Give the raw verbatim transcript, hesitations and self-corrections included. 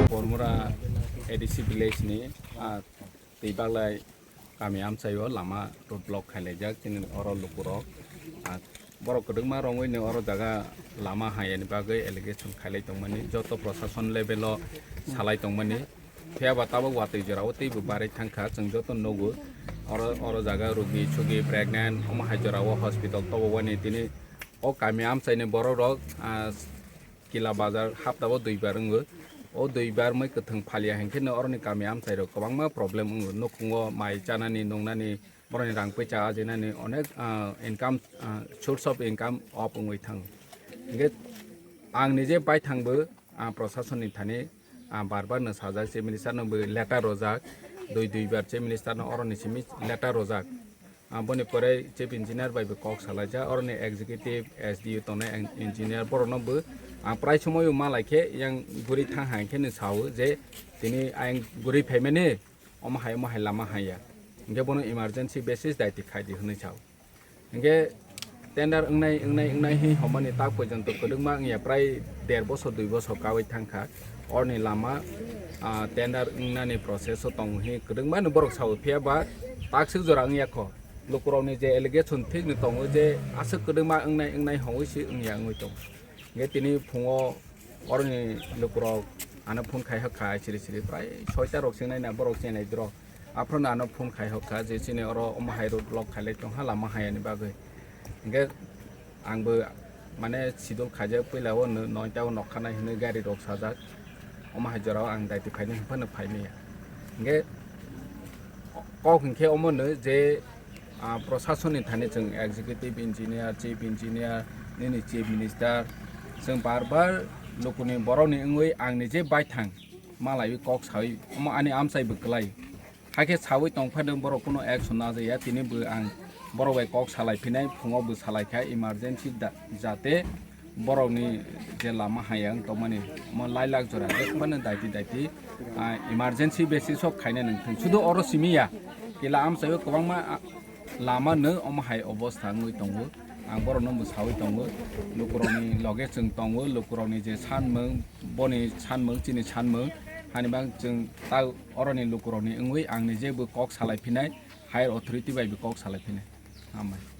Bormura A D C village ni, ah, tei baglai kami amchaio lama road block khailaijak chini oro lukurok. Ah, borok kwbangma rongwi ni oro jaga lama hayani bagwi allegation khailai tongmani, joto prosason level o salai tongmani. Phiya ba tabuk watwi jorao teibo barwi thangkha, chwng joto nugo. Oro, oro jaga rugi sugi pregnant omo hai jorao hospital tobobani tini o kami amchaini borok rok, ah, Kila bazar haptao duibar wngo. O duibar mui kwthwng phalia hinkhe no oroni kami amchairok kwbangma problem wngo. Nukhungo mai chanani, nungnani, boroni rang poicha ajinani onek, ah, income, ah, source of income off wngwi thango. Hinkhe ang nije baithangbo, ah, prosasonni thani, ah, bar bar no sajak, chief minister no bo letter rojak, dui duibar chief minister no oroni simi letter rojak. Ah, boni pore chief engineer bai bo kok salaijak, oroni executive S D O tongnai en-, engineer borokno bo, ah, prai somoio malaikhe yang guri thang hai khe ni sao je tini ayang guri phaimani omo hai omo hai lama haiya. Hinkhe bono emergency basis daiti khaidi hwnwi sao. Hinkhe tender wngnai, wngnai, wngnai hi homani tak porjonto kwdwkma wngya, prai der bosor, dui bosor kawi thangkha. Orni lama, ah, tender wngnani process o tongo hi kwdwkma no borok sao, phiya ba takswk jora wngya kho. Lukurokni je allegation thik no tongo je aswk kwdwkma wngnai, wngnai hongwi se wngya wngwi tongo. Hinkhe tini phungo oroni lukurok ano phone khai hokha, siri siri prai soita rok se wngnaina borok chenai drok. Aphuru no ano phone khai hokha je chini oro omo hai road block khailai tongha lama hayani bagwi. Hinkhe ang bo mane sidol khaijak, puila o no-, noita o nokha nai hinwi gari rok sajak. Omo hai jorao ang daiti phainai hinphano phaimaya. Hinkhe kok hinkhe omo no je, ah, prosasonni thani chwng executive engineer, chief engineer, nini chief minister, chwng bar bar lukuni borokni wngwi ang nije baithang malaiwi kok sawi omo ani amchai bo kwlai. Hakhe sawi tongphano borok kuno action najaya, tini bo ang borok bai kok salai phinai, phungo bo salai kha emergency da-, jate borokni je lama haya wng tongmani omo lailak jora je phano daiti daiti, ah, emergency basis o khaina nangthung. Sudu oro simi ya, kila amchaio kwbangma, ah, lama no omo hai obostha wngwi tongo. Ang borokno bo sawi tongo, lukurokni loge chwng tongo, lukurokni je sanmung, boni sanmung, chini sanmung, hani bang chwng ta oroni lukurokni wngwi ang nije bo kok salai phinai, higher authority bai bo kok salai phinai. Hambai.